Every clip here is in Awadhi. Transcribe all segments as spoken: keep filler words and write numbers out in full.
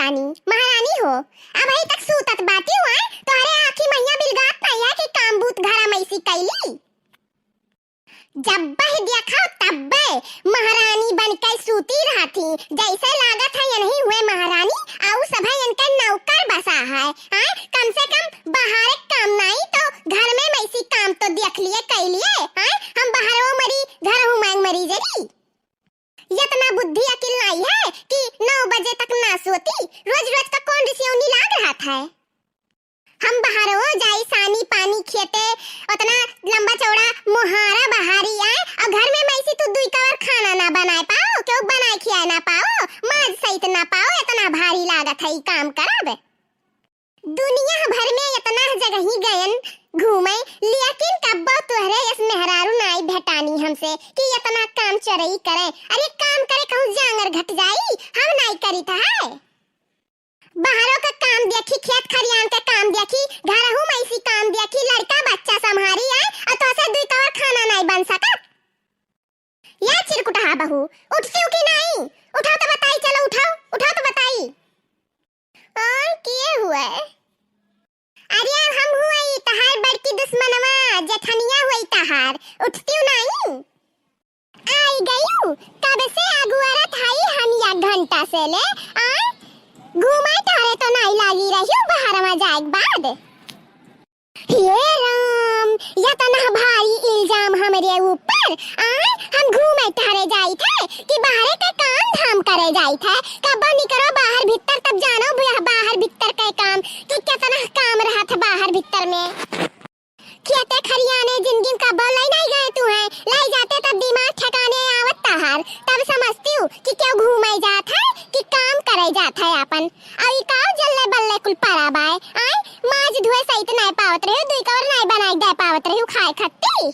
रानी, महारानी हो, अबही तक सूतत बाटी हुआ, तोहरे आँखी महिया बिलगात नहीं है कि काम बूत घरा मैसी कैली। जब्बे देखो तब्बे महारानी बन के सूती रहती, जैसे लागत है यनही हुए महारानी, आउ सभे इनके नौकर बसा है। आय, कम से कम बाहर एक काम नहीं तो घर में मैसी काम तो देख लिए, कइ लिए। आय, हम बाहरो मरी, घरहू मांग मरी जरी। यतना बुद्धि अकिल नाई है कि नौ बजे तक ना सोती। रोज रोज का कौन रिसियौनी लाग रहत है? हम बाहरो जाई, सानी पानी खेते, उतना लंबा चौड़ा मोहारा बहारी आए, और घर में मैसी तू दुई कवर खाना ना बनाए पाओ, केहू बनाए खियाए ना पाओ, माज सहित ना पाओ, इतना भारी लागत है ई काम करब। दुनिया भर में इतना जगही गयन घूमे, लेकिन कब्बो तोहरे यस मेहरारू नाई भेटानी हमसे कि इतना काम चोरई करे। अरे काम करे कहूँ जांगर घट जाई, हम नाई करी था है। बाहरो का काम देखी, खेत खरियान का काम देखी, घरहू मैसी काम देखी, लड़का बच्चा संभारी आए, और तोहसे दुई कवर खाना नाई बन सकत। या चिरकुटहा बहू, उठतिउ कि नाई? उठाओ तो बताई, चलो उठाओ, उठाओ तो बताई। और के हुए? अरे हम हुए ई तहार बड़की दुश्मनवा, जेठनिया हुई तहार, उठतिउ नाई? आई गयू, कब से अगुअरत हई हम एक घंटा से ले, आय? घूमे टहरे तो नाई लागी रही बाहर में जाए के बाद। हे राम, यतना भारी इल्जाम हमरे ऊपर, आय? हम घूमे टहरे जाई थे कि बाहरे के काम धाम करे जाई थे? कब निकरो बाहर भीतर तब जानो बा-, बाहर भीतर के काम कि कितना काम रहत बाहर भीतर में। खेते खरियाने जिंदगी में कब्बो लई नहीं गए तू है, लई जाते तब दिमाग ठिकाने आवत तहार, तब समझतिउ कि केहू घूमे जात है कि काम करे जात है आपन। अउ ई काव जल्ले बल्ले कुल परा बाय, आय माज धोए सहित नहीं पावत रही, दुई कवर नहीं बनाए दे पावत रही खाए खत्ती।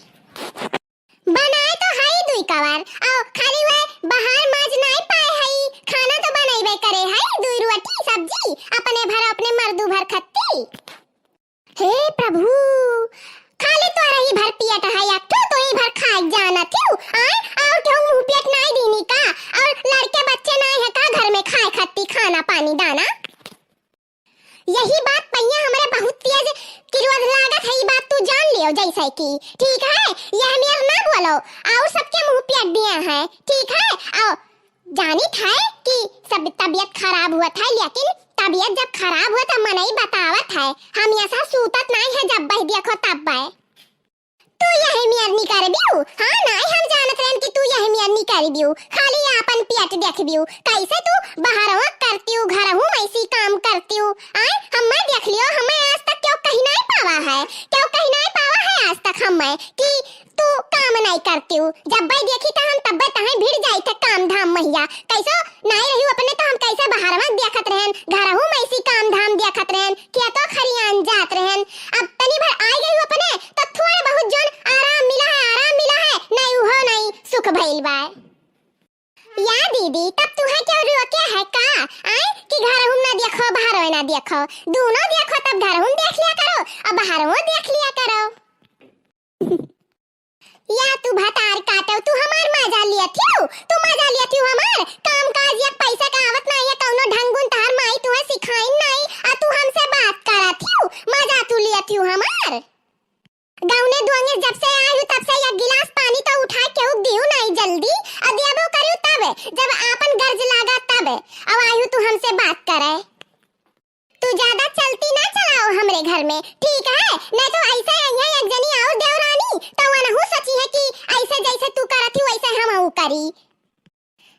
बनाए तो हई दुई कवर, अउ खाली वह बाहर माज नहीं पाए हई, खाना तो बनैबे करे हई, दुई रोटी सब्जी अपने भर अपने मर्दू भर खत्ती। हे प्रभु, खाली तोहरा ही भर पियत है, एक ठो तू ही भर खाए जानत हिउ, आय? और केहू मुंह पियत नाई दीनी का? और लड़के बच्चे नाई है का घर में खाए खत्ती खाना पानी दाना? यही बात पहिया हमरे बहुत तेज किरोध लागत है, ई बात तू जान लियो जैसे कि, ठीक है, यह मेर ना बोलो, और सबके मुंह पियत दिया है, ठीक है? और जानित है कि सब तबीयत खराब हुआ था, लेकिन तबीयत जब खराब हुआ तो मनई बतावत है, हम ऐसा सूतत नहीं है, जब बह देखो तब बह। तू यही मियर निकर बियू? हाँ नाई हम जानत रहन कि तू यही मियर निकर बियू, खाली आपन पेट देख बियू। कैसे तू बाहरवा करतियू, घरहू में ऐसी काम करतियू? आय, हमें देख लियो, हमें आज तक क्यों कहीं नहीं पावा है, क्यों कहीं नहीं पावा है आज तक हमें कि तू काम नहीं करतिउ। जब्बे देखी त हम तब्बे तहें भिड़ जाई थे काम धाम महिया। कैसो नहीं रहिउ अपने तो हम कैसे बाहर में देखत रहन, घरहू में इसी काम धाम देखत रहन, खेतो खरियान जात रहन। अब तनी भर आई गई अपने तो थोड़े बहुत जोन आराम मिला है, आराम मिला है, नहीं उहो नहीं सुख भइल बा। या दीदी, तब तुहे क्यों रोके है का? आय कि घरहू ना देखो, बाहरो ना देखो, दोनों देखो, तब घरहू देख लिया करो और बाहरो देख लिया करो। या तू भतार काटो, तू हमार मजा लियत हियो, तू मजा लियत हियो हमार। काम काज या पैसा का आवत नाई है, कौनो ढंगुन तहार माई तुहे सिखाइन नाई, आ तू हमसे बात करत हियो, मजा तू लियत हियो हमार। गौने दुआंगे जब से आयु तब से एक गिलास पानी तो उठा के उक दियु नाई जल्दी, आ दियबो करियु तब, जब आपन गर्ज लागा तब, अब आयु तू हमसे बात करे। तू ज्यादा चलती ना चलाओ हमरे घर में, ठीक है? नहीं तो ऐसे आई है एक जनी और देवरानी, तो वनहू सोची है कि ऐसे जैसे तू करत ही वैसे हम हूँ करी।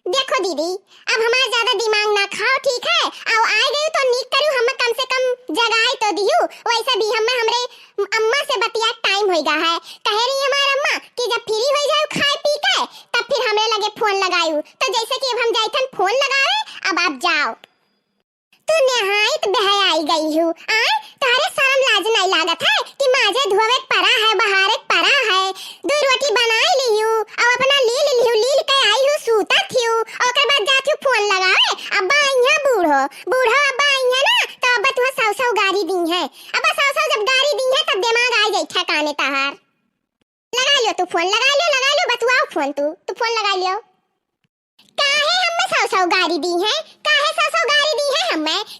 देखो दीदी, अब हमार ज्यादा दिमाग ना खाओ, ठीक है? आओ आए गयू तो नीक करू, हम कम से कम जगाए तो दियू। वैसे भी हम हमरे अम्मा से बतिया टाइम होइगा है, कहे रही हमार अम्मा कि जब फ्री हो जाओ खाए पी के तब फिर हमरे लगे फोन लगायू। तो जैसे कि अब हम जाइथन फोन लगावे, अब आप जाओ। तू निहायत बहयाई गई हू, आय? तोहरे शरम लाज नहीं लागत है कि माजे धोवे के परा है, बहारे के परा है? दो रोटी बनाई लिहू, अब अपना लील लिहू, लील के आई हू, सूता थियू, ओकर बाद जात हू फोन लगावे। अब्बा आई है बूढ़ो, बूढ़ो अब्बा आई है ना, तो अब्बा तुहा सौ सौ गारी दी है। अब्बा सौ सौ जब गारी दी है, तब दिमाग आ जाई ठिकाने तहार। लगा लियो तू फोन, लगा लियो, लगा लियो, बतुआओ फोन तू, तू फोन लगा लियो। काहे हमें सौ सौ गारी दी है, काहे सौ सौ गारी दी है हमें?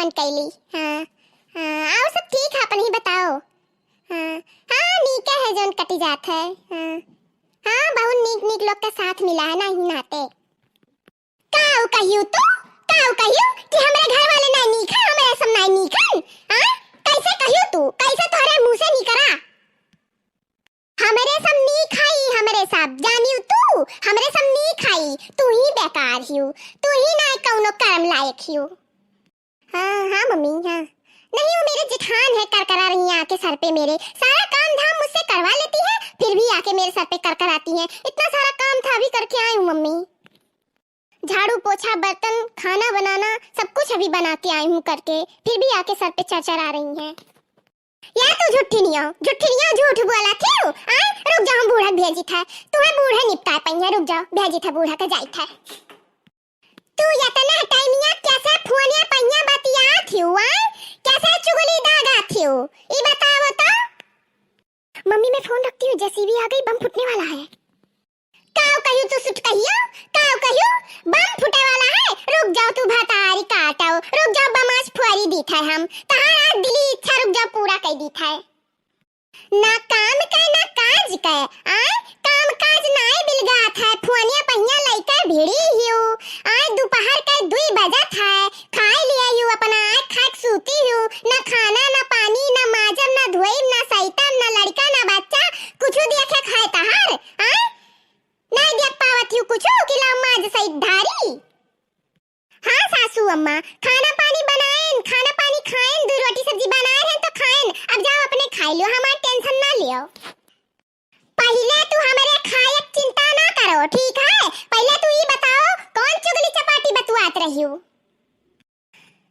आपन कैली। हाँ, हाँ, और सब ठीक है, अपन ही बताओ। हाँ, हाँ, नीके है जौन कटी जात है। हाँ, हाँ, बहुत नीक नीक लोग के साथ मिला है ना, ही नाते। काऊ कहियो तू? काऊ कहियो कि हमरे घर वाले नाई नीक है, हमरे सब नाई नीक है? हाँ? कैसे कहियो तू? कैसे तोहरे मुँह से निकरा? हमरे सब नीक हई, हमरे सब। जानियो तू, हमरे सब नीक हई। तू ही बेकार हियो, तू ही नाई कौनो कर्म लायक हियो। हाँ, हाँ मम्मी, हाँ। नहीं, वो मेरे जेठान है, करकरा रही हैं आके सर पे मेरे। सारा काम धाम मुझसे करवा लेती है, फिर भी आके मेरे सर पे करकराती हैं। इतना सारा काम था, अभी करके आई हूँ मम्मी। झाड़ू, पोछा, बर्तन, खाना बनाना, सब कुछ अभी बना के आई हूँ करके, फिर भी आके सर पे चरचरा रही हैं। या तू झुट्ठिनिया, झुट्ठिनिया झूठ बोला थिउ, आय? रुक जाओ, हम बूढ़ा भेजी था, तुम्हें बूढ़ा निपटा पइया, रुक जाओ, भेजी था बूढ़ा के जाई था। तू यतना टाइमिया कैसे फोनिया पहिया बतिया थिउ, आय? कैसे चुगली दागा थिउ? ई बताओ तो। मम्मी, मैं फोन रखती हूँ, जेसीबी आ गई, बम फूटने वाला है। काऊ कहियो तू सुटकहियो, काऊ कहियो, बम फूटे वाला है। रुक जाओ तू भतारी काटो, रुक जाओ, बम आज फोरी दीत है हम। तहार आज दिली इच्छा, रुक जाओ, पूरा कई दीत है। ना काम के, ना काज के, आय? काम काज नाय बिलगात है, फोनिया पहिया लइके भिड़ी हियो, आय? दोपहर के दुई बजत है, खाए लिया यू अपना, आय खाक सूती यू, ना खाना, ना पानी, ना माजब, ना धोइब, ना सैतब, ना लड़का, ना बच्चा, कुछु देखे खाए तहार, आय? ना देख पावत यू कुछु कि लाओ माज सैत धारी। हाँ सासू अम्मा, खाना पानी बनाएन, खाना पानी खाएन, दू रोटी सब्जी बनाए रहन तो खाएन, अब जाओ अपने खाए लियो, हमार टेंशन ना लियो। पहिले तू हमरे खाए क चिंता ना करो, ठीक है? पहिले तू ई बताओ, कौन चुगली चपाटी बतुआत रहियो?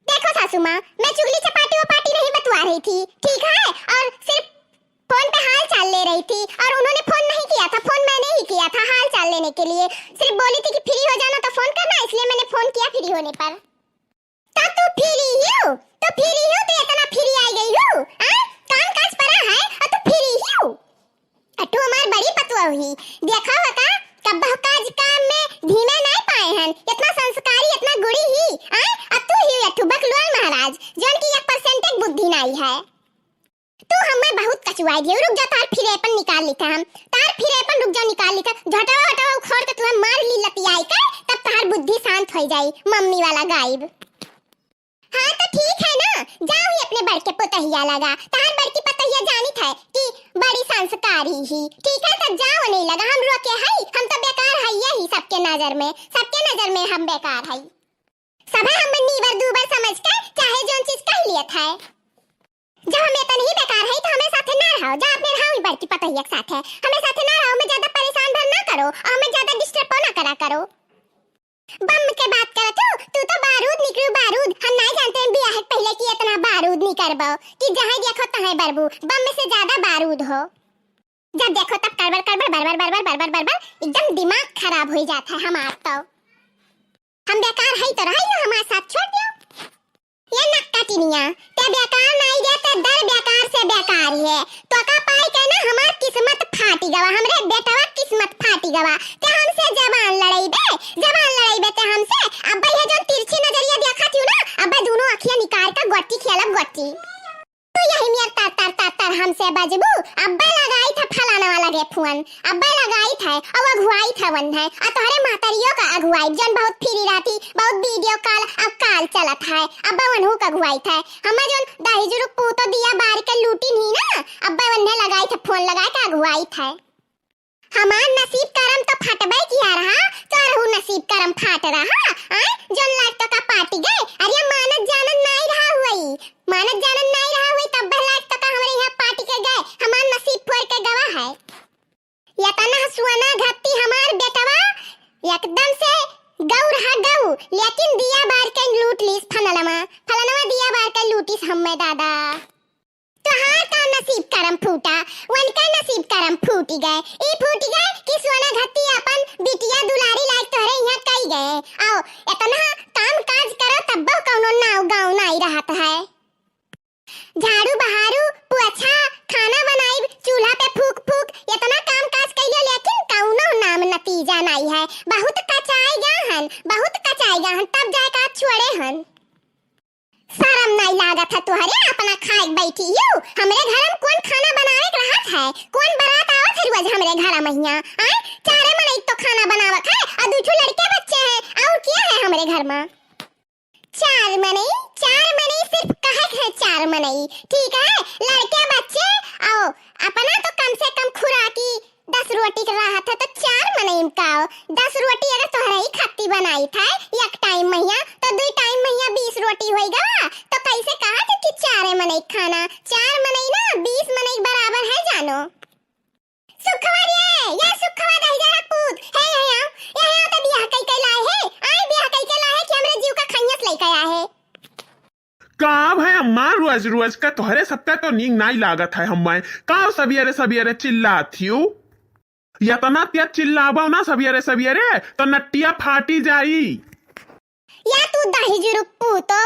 देखो सासू माँ, मैं चुगली चपाटी वपाटी नहीं बतुआ रही थी, ठीक है? और सिर्फ फोन पे हाल चाल ले रही थी और उन्होंने फोन नहीं किया था, फोन मैंने ही किया था हाल चाल लेने के लिए। सिर्फ बोली थी कि फ्री हो जाना तो फोन करना, इसलिए मैंने फोन किया फ्री होने पर। तो तू फ्री हियो, तो फ्री हियो, तो इतना फ्री आई गई हो, हाँ? काम काज पड़ा है और तू फ्री हियो। अ तू हमार बड़ी पतुआ हुई, देखा हो का, कब्बह काज काम में धीमे नाय पाए हन, इतना संस्कारी, इतना गुड़ी ही, आय? अब तू ही अठू बकलुआ महाराज, जौन की एक परसेंट एक बुद्धि नाई है। तू हमें बहुत कचुआई दियो, रुक जा, तार फिरेपन निकाल ली था हम, तार फिरेपन रुक जा, निकाल ली था, झटवा वटवा उखोड़ के तुम्हें मार ली लतियाई के, तब तार बुद्धि शांत हो जाई, मम्मी वाला गायब। हाँ तो ठीक है ना, जाओ ही अपने बड़के पतोहिया लगा। तहार बड़की पतोहिया जानित है कि बड़ी संस्कारी ही। ठीक है, तब जाओ नहीं लगा, हम रोके हई, हम तो बेकार हई ही सबके नजर में, सबके नजर में हम बेकार हई। सभे हमें नीबर दूबर समझ के चाहे जौन चीज कह लियत है। जब हम इतने ही बेकार हई तो हमें साथे ना रहो, जा अपने रहो ही बड़की पतोहिया के साथे, हमें साथे ना रहो, हमें ज्यादा परेशान भर ना करो और हमें ज्यादा डिस्टर्ब ना करा करो। बम के बात करत हो, तू तो बारूद निकलू बारूद। हम नाय जानते हैं बियाह के पहले कि इतना बारूद निकरबो कि जहाँ देखो तहाँ बरबू, बम में से ज्यादा बारूद हो। जब देखो तब कड़बड़ कड़बड़ बरबर बरबर बरबर बरबर, एकदम दिमाग खराब हो जाता है हमार तो। हम बेकार है तो रही हो, हमारे साथ छोड़ दियो। ये नक्का टिनिया, ते बेकार नाई गे, ते दर बेकार से बेकार ही है। तोका पाई के ना हमार किस्मत फाटी गवा, हमरे बेटवा किस्मत फाटी गवा। ते हमसे जबान लड़ाई बे, जबान लड़ाई बे ते हमसे। अब्बे ये जो तिरछी नजरिया देखा थी ना, अब्बे दोनों अखियां निकाल के गोटी खेलब गोटी। तू यही मेर तर तर तर तर हमसे बजबू, अब्बे लगाई था फलाना वाला गे फोन, अब्बे लगाई था, अब अगुआई था वन है, आ तोहरे महतरियों का अगुआई, जौन बहुत फ्री रहती, बहुत वीडियो कॉल, अब कॉल चलत है, अब्बे वनहू का अगुआई था, हमें जौन दही जुरुक पूतो दिया बार के लूटी नहीं ना, अब्बे वन्हे लगाई था, फोन लगाए के अगुआई था। हमार नसीब करम तो फटबे किया रहा, तोरहू नसीब करम फाट रहा, आय? जौन लाग तका पाटी गए, अरे मानत जानत नाई रहा हुई, मानत जानत नाई रहा हुई, तब बह लाग तका हमरे यहाँ पाटी के गए, हमार नसीब फोड़ के गवा है। यतना सोना घत्ती हमार बेटवा, एकदम से गौ रहा गौ, लेकिन दिया बार के लूट लीस फलनवा, फलनवा दिया बार के लूटिस हमें दादा। तोहार का नसीब करम फूटा, वनका नसीब करम फूटी गए। ई फूटी गए कि सोना घत्ती अपन बिटिया दुलारी लायक तोहरे यहाँ कई गए। आओ, इतना काम काज करो तब्बो कौनो नाव गाँव नाई रहत है। झाड़ू बहारू, पोछा, खाना बनाइब, चूल्हा पे फूक फूक, इतना काम काज कइलो लेकिन कौनो नाम नतीजा नाई है। बहुत कचाई गा हन, बहुत कचाई गा हन, तब जाए का छोड़े हन। शरम नाई लागत है तुहरे, अपना खाए के बैठी हू। हमरे घर में कौन खाना बनावे के रहत है? कौन बारात आवत है रोज हमरे घर में हियाँ? आय, चारे मनई तो खाना बनावत है और दू ठो लड़के बच्चे हैं, और क्या है हमरे घर में? चार मनई, चार मनई सिर्फ कहे के है, चार मनई, ठीक है? लड़के बच्चे, आओ, अपना तो कम से कम खुराकी दस रोटी के रहत है, तो चार मनई में का हो? दस रोटी अगर तोहरे ही खत्ती बनाई था एक टाइम महिया, तो दुई टाइम महिया बीस रोटी होई गवा, तो कैसे कहा थे कि चारे मनई खाना? चार मनई ना बीस मनई के बराबर है, जानो। सुखवा रे, या सुखवा दहिजरा पूत, हे, हे, आओ, हे, आओ, तो बियाह कई के लाए है, आए बियाह कई के लाए है कि हमरे जीव का खैयस लइके आए है। का भाई अम्मा, रोज रोज का तोहरे सबका तो नीक नाई लागत है हम्मे। का सबियरे सबियरे चिल्लात हियो? यतना तेज चिल्लाबो ना सबियरे सबियरे तो नट्टिया फाटी जाई। या तू दहिजरू पूतो,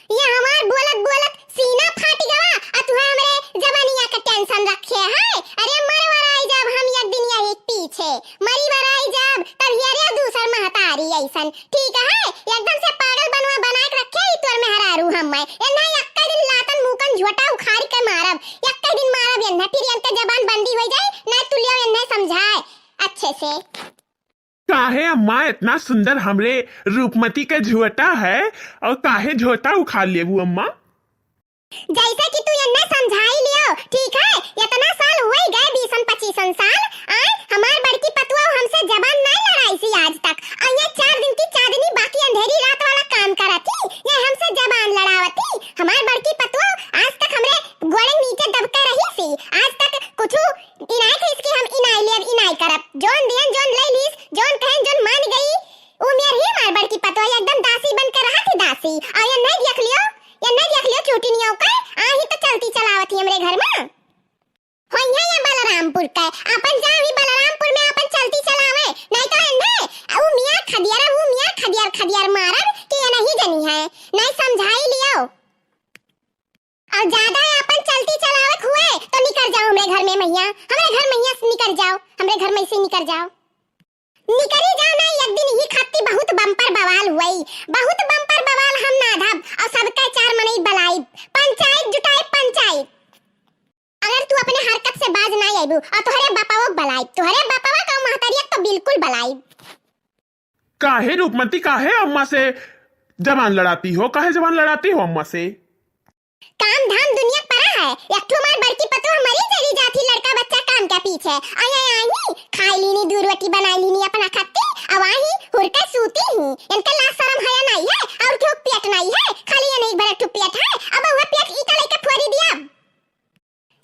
ये हमार बोलत बोलत सीना फाटी गवा, आ तू हमरे जवानिया का tension रखे है। अरे मर वराई जब हम एक दिन यही पीछे, मरी वराई जब तब ये रे दूसर महतारी ऐसन। ठीक है, एकदम से पागल बनवा बना के रखे ही तोर मेहरारू हम्मे। एन्हा एक्के दिन लातन मुकन झोटा उखाड़ी के मारब, एक्के दिन मारब एन्हा, फिर एनके जबान बंदी हो जाए, ना तू लियो एन्हे समझाए अच्छे से। काहे अम्मा इतना सुंदर हमरे रूपमती के झोटा है और काहे झोटा उखाड़ लेबू अम्मा? जैसे कि तू एन्हे समझाई लियो, ठीक है? इतना साल हुए गए, बीसन पच्चीसन साल, आय, हमार बड़की पतुआ हमसे जबान नहीं लड़ाई सी आज तक। और ये चार दिन की चांदनी बाकी अंधेरी रात वाला काम करत ही, ये हमसे जबान लड़ावत ही। हमार बड़की पतुआ आज तक हमरे गोड़े नीचे दबके रही सी, आज तक कुछ इनाय थे इसकी हम इनाय लेब, इनाय करब। जोन दियन, जोन ले लीस, जोन कहन, जोन मान गई, उ मेर ही हमार बड़की पतोह एकदम दासी बन के रहत ही, दासी। और ये नहीं देख लियो, ये नहीं देख लियो, चूटी नहीं हो के, आ ही तो चलती चलावत ही हमरे घर में। होइहे ये बलरामपुर के, अपन जाओ ही बलरामपुर में अपन चलती चलावे, नहीं तो एन्हे, उ मियाँ खदियर, उ मियाँ खदियर, खदियर मारब कि ये नहीं जनी है, नहीं समझाई लियो। और ज्यादा अपन चलती चलावत हुए तो निकर जाओ हमरे घर में मैया, हमरे घर मैया से निकर जाओ, हमरे घर में से निकर जाओ, निकरी जाओ ना। एक दिन ही खत्ती बहुत बम्पर बवाल हुई, बहुत बम्पर बवाल हम नाधब और सबका चार मनई बलाई, पंचायत जुटाई, पंचायत। अगर तू अपने हरकत से बाज ना आइबू और तोहरे बापाओ के बलाई, तोहरे बापावा का महतारिया तो बिल्कुल बलाई। काहे रूपमती, काहे अम्मा से जबान लड़ाती हो, काहे जबान लड़ाती हो अम्मा से? काम धाम दुनिया परा है, एक ठो हमार बड़की पतोह मरी चली जाती लड़का बच्चा काम के पीछे। आय, आय, आई, खाई लीनी, दू रोटी बनाई लीनी अपना खत्ती, अब आई हुरके सूती ही। इनके लाज शरम हया नहीं है, और क्यों पेट नहीं है, खाली ये नहीं भरे ठू पेट है, अब वह पेट ईटा लेके फोड़ी दिया।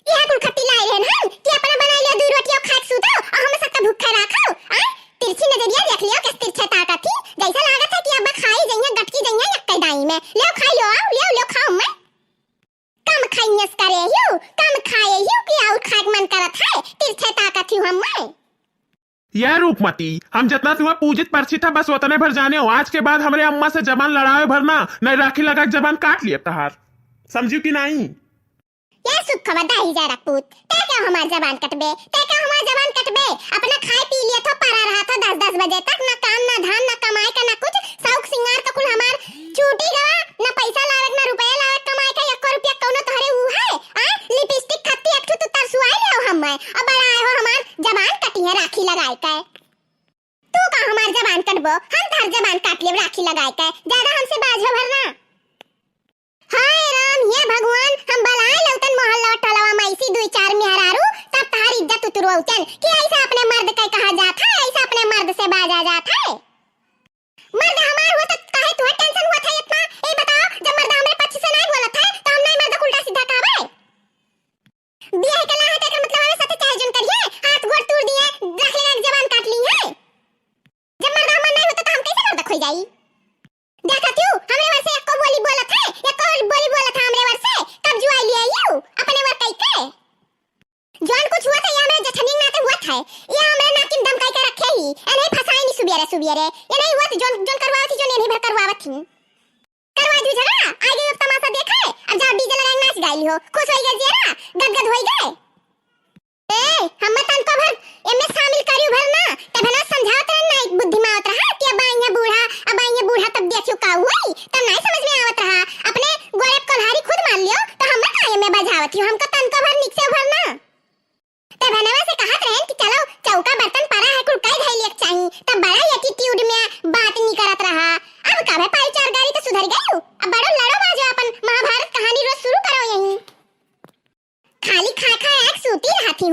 यह कुल खत्ती लाई रहन हम कि अपना बनाई लियो दू रोटी और खाए के सूतो और हम सबका भूखा रखो। आ? तिरछी नजरिया देख लियो, किस तिरछे ताकत थी, जैसा लागत है कि अब खाई जइया, गटकी जइया, यक्के दाई में। ले खाई लो, आओ, ले, ले खाओ मैं। कम खाइयस करे हियो, कम खाए हियो कि और खाए के मन करत है, तिरछे ताकत हियो हम मैं। या रूपमती, हम जितना तुम्हें पूजित परिचित है, बस उतने भर जाने हो। आज के बाद हमरे अम्मा से जबान लड़ावे भर ना, नहीं राखी लगा के जबान काट लिए तहार। समझियो कि नहीं? या सुखवा दहिजरा पूत, ते का हमार जबान कटबे, ते का हमार जबान कटबे? अपना खाए पी लिए थो, परा रहा थो दस दस बजे तक, ना काम, ना धाम, ना कमाए का, ना कुछ। शौक सिंगार तो कुल हमार छूटी गवा, ना पैसा लावे, ना रुपया लावे, कमाए का एको रुपया कौनो तोहरे ऊ है? आ? लिपस्टिक खत्ती एक ठो तू तरसुआई ले आओ हम मैं, और बड़ा आए हो हमार जबान कटी है राखी लगाए के। तू का हमार जबान कटबो, हम तोहर जबान काट लेब राखी लगाए के। ज्यादा हमसे बाजो भर ना। हाय राम, हे भगवान, हम बलाए लौटन मोहल्ला टोलवा में ऐसी दुई चार मेहरारू, तब तोहर इज्जत उतरवतन कि ऐसा अपने मर्द के कहा जात है, ऐसा अपने मर्द से बाजा जात है। मर्द हमार हुआ तो काहे तुहे tension हुआ था इतना? ए बताओ, जब मर्द हमरे पक्ष से नहीं बोलत है, तो हम नहीं मर्द को उल्टा सीधा कहबे? बियाह के लाहत एकर मतलब हमें साथे चाहे जोन करिए, हाथ गोड़ तोड़ दिए, रख ले जबान काट ली है। जब मर्द हमार नहीं होता तो हम कैसे मर्द खोई जाई? देखा तू, हमरे वर से एको बोली बोलत है, एको बोली बोलत है हमरे वर से, कब जुआई लिया यू, अपने वर कई के। जौन कुछ हुआ था, ये हमरे जेठनिंग नाते हुआ था, ये हमरे नाकिन धमकाई के रखे ही, एने फसाई नी सुबियरे सुबियरे, ये नहीं हुआ था, जौन, जौन करवावत थी, जौन ये नहीं भर करवावत थी। करवा दू झगड़ा, आ गई अब तमाशा देखे, अब जाओ DJ लगाए नाच गाई हो, खुश होई गए जियरा, गदगद होई गए। ए, हम तनको भर एमे शामिल करियो भर ना, तब ना समझावत रहे ना, एक बुद्धि में आवत रहा कि अब आई है बूढ़ा, अब आई है बूढ़ा, तब देखियो का हुई, तब नहीं समझ में आवत रहा।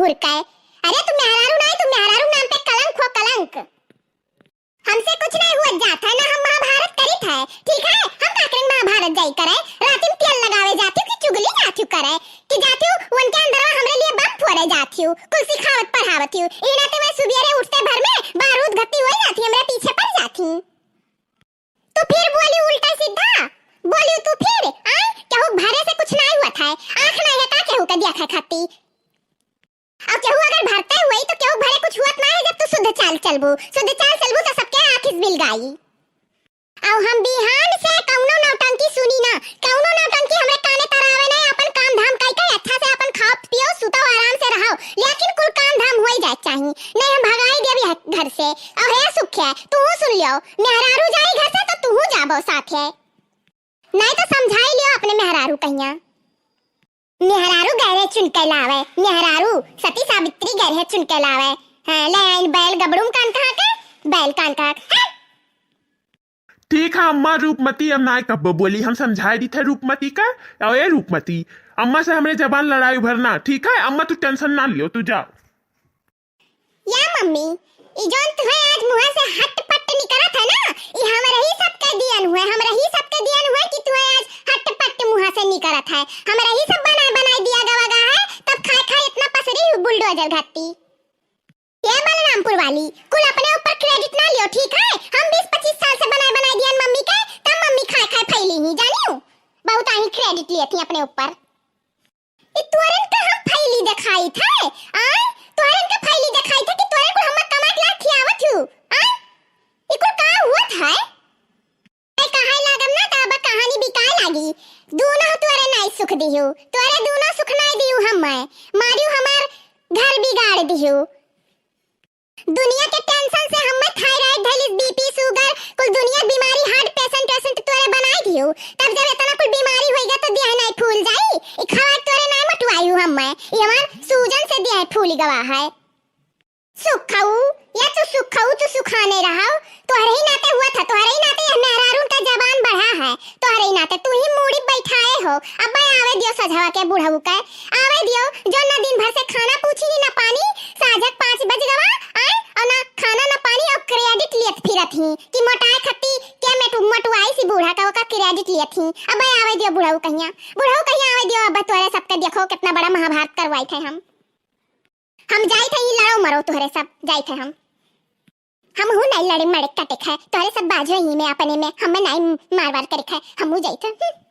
पुरकाए। अरे तू मेहरारू नाई, तू मेहरारू नाम पे कलंक हो, कलंक। हमसे कुछ नाई हुआ जात है, ना हम महाभारत करित है, ठीक है? हम का करें महाभारत जाई करे? राती में तेल लगावे जाती हूँ कि चुगली जाती हूँ करे? कि जाती हूँ उनके अंदरवा हमरे लिए बम फोड़े जाती हूँ, कुल सिखावत पढ़ावत हूँ। ई नाते मैं सुबेरे उठते भर में बारूद घत्ती होई जाती हूँ, हमरे पीछे पड़ जाती हूँ। तू फिर बोली उल्टा सीधा, बोली तू फिर, आय, केहू भरे से कुछ नाई हुआ था, आँख नाई है का केहू के देखा खाती? और केहू अगर भरते हुई तो केहू भरे कुछ हुआ ना है, जब तू शुद्ध चाल चलबू, शुद्ध चाल चलबू तो सबके आँख इस बिल गाई। और हम बिहान से कौनो नौटंकी सुनी ना, कौनो नौटंकी हमरे काने तरावे ना, अपन काम धाम कई के अच्छा से अपन खाओ पियो, सुतो आराम से रहो, लेकिन कुल काम धाम होई जाए चाहिए, नहीं हम भगाई देवी है घर से। और हे सुख है, तू सुन लियो, मेहरारू जाई घर से तो तू जाबो साथे। नहीं तो समझाई लियो अपने मेहरारू कहिया। मेहरारू गहरे चुन के लावे, मेहरारू सती सावित्री गहरे चुन के लावे। हाँ, ले आइन बैल गबड़ुम कान कहाँ के, बैल कान कहाँ के, हाँ? ठीक है अम्मा, रूपमती अब नाय कब्बो बोली, हम समझाई दी थे रूपमती का। और ए रूपमती, अम्मा से हमरे जबान लड़ाई भरना, ठीक है? अम्मा तू tension ना लियो, तू जाओ। या मम्मी, ई जौन तुहे आज मुँह से हट पट निकरत है ना, ई हमरे ही सबके दियन हुए, हमरे ही सबके दियन हुए कि तुहे आज हट पट मुँह से निकरत है। हमरे ही सब बनाए बनाए दिया गवा गा है, तब खाए खाए इतना पसरी हूँ बुलडोजर घत्ती। ये बलरामपुर वाली, कुल अपने ऊपर credit ना लियो, ठीक है? हम बीस पच्चीस साल से बनाए बनाए दियन मम्मी के, तब मम्मी खाए खाए फैली ही, जानियो? बहुत आई credit लिए थी अपने ऊपर। ई तोरन का हम फैली देखाई थे, आय? तोरन का फैली देखाई थे कि तोरन को हम कमा के ला खियावत हूँ, आय? ई कुल का हुआ था? ए, कहाई लागब ना, त अब कहानी बिकाए लागी। दूनो तोरे नाई सुख दिहु, तोरे दूनो सुख नाई दिहु हम मैं। मारियो हमार घर बिगाड़ दिहु। दुनिया के tension से हम मैं thyroid धैलिस, BP, sugar, कुल दुनिया बीमारी, heart patient, patient तोरे बनाए दिहु। तब जब इतना कुल बीमारी होइगा तो देह नाई फूल जाई? ई खवा तोरे नाई मोटुआई हूँ हम मैं। ई हमार सूजन से देह फूल गवा है। सुखऊ, या तू सुखऊ, तू सुखाने रहो। तोहरे ही नाते हुआ था, तोहरे ही नाते यह मेहरारून का जबान बढ़ा है, तोहरे ही नाते तू ही मूड़ी बैठाए हो। अब आवे दियो सझवा के बुढ़ऊ के, आवे दियो, जो ना दिन भर से खाना पूछी ही ना पानी, साझक पाँच बज गवा, आए, और ना खाना ना पानी, और credit लियत फिरत ही कि मोटाए खत्ती के मेट-, मोटुआई सी बूढ़ा का ओका credit लियत ही। अब आवे दियो बुढ़ऊ कहिया, बुढ़ऊ कहिया आवे दियो, अब तोहरे सबके देखो कितना बड़ा महाभारत करवाई थे हम। हम जाइत है, ई लड़ो मरो तोहरे सब, जाइत है हम। हम हूँ नहीं लड़े मरे कटे खाए, तोहरे सब बाजो ही में अपने में, हमें नहीं मार वार करे खाए, हम हूँ जाइत है। हम्म।